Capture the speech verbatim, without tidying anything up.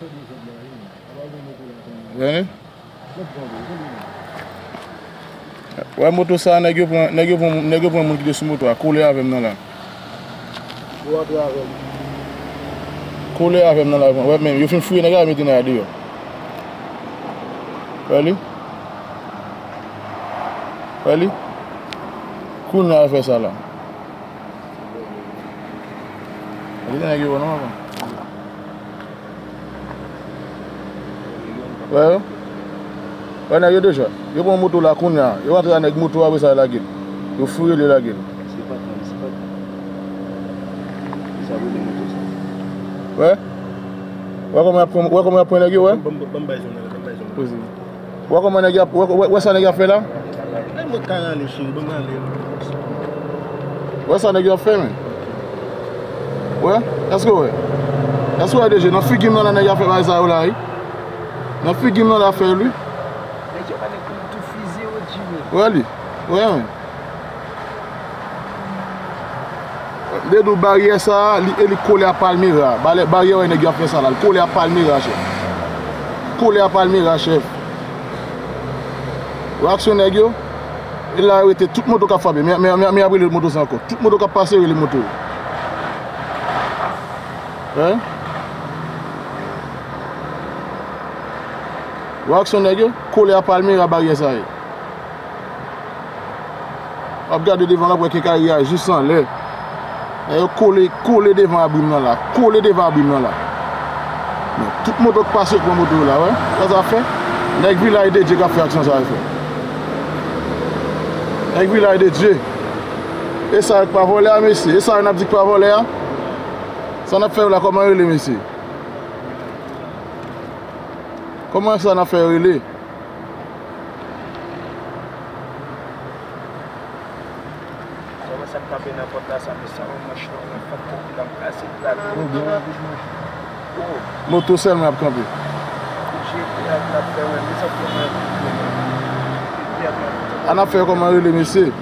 Vini. Wè moto sa, nèg yo pran, nèg yo pran, nèg yo pran moun ki te sou moto a, kole avè m nan la. Ou antre avè m. Kole avè m nan la, wè men, yo fin fouye nèg la, mete nèg la deyò. Wè li? Wè li? Kounye a fè sa la. Li gen nèg yo non, avan. Wè yo. Wè nèg yo deja. Yo pran moto la kounye a. Yo antre a nèg moto a, apre sa yo lage l. Yo fouye l, yo lage l. Se pa tan, se pa tan. Sa vre nan moto sa. Wè? Wè kòman y ap pran, wè kòman y ap pran nèg yo, wè? Ban m, ban m bay zòn nan, ban m bay zòn nan. Poze. Wè kòman nèg y ap, wè, wè, wè sa nèg y ap fè la? Lè mwen ka rale, cheri, ban m rale. Wè sa nèg y ap fè, men. Wè? Èske w wè? Èske w wè deje? Nan figi m nan la nèg y ap fè bagay sa yo la, wi. Nan figi m nan la fè l, wi. Nèg yo pa nèg pou tou fize yo, Jimmy. Wè li. Wè, men. Dedo baryè sa a, li, e li kole a Palmera. Balè-, baryè wè nèg yo ap fè sa la. Li kole a Palmera, chèf. Kole a Palmera, chèf. Wè aksyon nèg yo. E la yo rete tout moto k ap frape. Men, men, men, men ap rele moto sa ankò. Tout moto k ap pase rele moto yo. Hein? Wè aksyon nèg yo. Kole a Palmera baryè sa ye. W ap gade devan l, w ap wè kenkayri a jis anlè. Nèg yo kole, kole devan abri m nan la. Kole devan abri m nan la. Men, tout moto k pase yo pran moto yo la, wè. Sa sa fè? Nèg Vilaj de Dye k ap fè aksyon sa yo fè. Nèg Vilaj de Dye. E sa yo k pa vòlè a, mesye? E sa yo n ap di k pa vòlè a? Sa n ap fè yo la, kòman rele, mesye? Kòman sa n ap fè yo rele? Kòman sa k kanpe nan pòt la sa, mesye? Yon manch long nan fant, epi l ap kase plat. Moto sèlman ap kanpe. A n ap fè yo kòman rele, mesye?